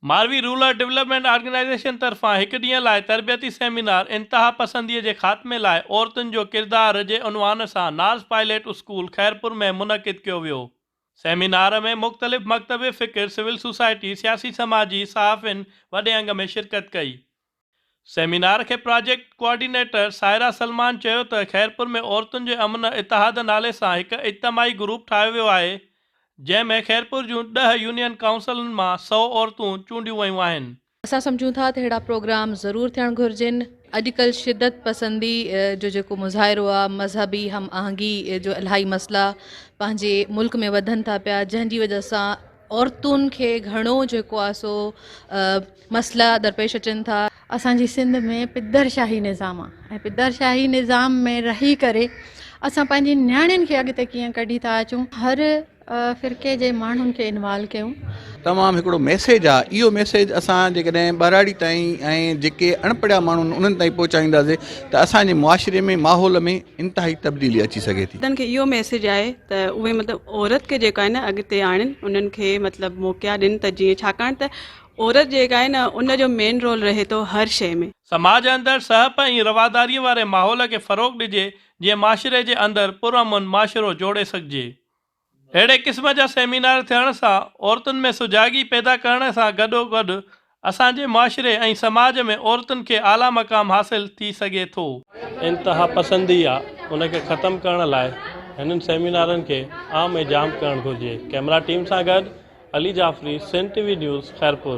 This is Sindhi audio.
ماروي رورل ڊولپمينٽ آرگنائيزيشن طرفان هڪ ڏينهن لاء تربيتي سيمينار انتهاپسندي جي خاتمي لاء عورتن جو ڪردار جي عنوان سان ناز پائليٽ اسڪول خيرپور ۾ منعقد ڪيو ويو. سيمينار ۾ مختلف مڪتب فڪر، سول سوسائٽي، سياسي سماجي، صحافين وڏي انگ ۾ شرڪت ڪئي. سيمينار کي پراجيڪٽ ڪوآرڊينيٽر سائره سلمان چيو ته خيرپور ۾ عورتن جي امن اتحاد نالي سان هڪ اجتماعي گروپ ٺاهيو ويو آهي جنهن ۾ خيرپور جون ڏهه يونين ڪائونسلن مان سئو عورتون چونڊيون ويون آهن. اسان سمجهون ٿا ته اهڙا پروگرام ضرور ٿيڻ گهرجن. اڄڪلهه شدت پسندي جو جيڪو مظاهرو آ، مذهبي هم آهنگي جو الاهي مسئلا پنهنجي ملڪ ۾ وڌن ٿا پيا جنهن جي وجه سان عورتن کي گهڻو جيڪو آ سو مسئلا درپيش اچن ٿا. اسان جي سنڌ ۾ پدر شاهي نظام آ ۽ پدر شاهي نظام ۾ رهي ڪري اسان پنهنجي نياڻين کي اڳتي ڪيئن ڪڍي ٿا اچون. هر فرقي جي ماڻهن کي انوالو ڪيون. تمام هڪڙو ميسيج آ اهو ميسيج اسان جيڪڏهن ٻهراڙي تائين ۽ جيڪي اڻپڙهيا ماڻهو آهن انهن تائين پهچائينداسي ته اسان جي معاشري ۾ ماحول ۾ انتهائي تبديلي اچي سگهي ٿي. عورتن کي اهو ميسيج آهي ته اهي مطلب عورت کي جيڪو آهي نه اڳتي آڻين انهن کي مطلب موقعا ڏين ته جيئن ڇاڪاڻ ته عورت جيڪا آهي نه ان جو مين رول رهي ٿو هر شيء ۾. سماج اندر سهپ ۽ رواداريء واري ماحول کي فروغ ڏجي جيئن معاشري جي اندر پرامن معاشرو جوڙي سگهجي. اهڙي قسم جا سيمينار ٿيڻ سان عورتن ۾ سجاڳي پيدا ڪرڻ سان گڏوگڏ اسان جي معاشري ۽ سماج ۾ عورتن کي اعليٰ مقام حاصل ٿي سگهي ٿو. انتها پسندي آ ان کي ختم ڪرڻ لاء هنن سيمينارن کي عام ۽ جام ڪرڻ گهرجي. ڪئميرا ٽيم سان گڏ Ali Jafri, Sindh T V news, Khairpur.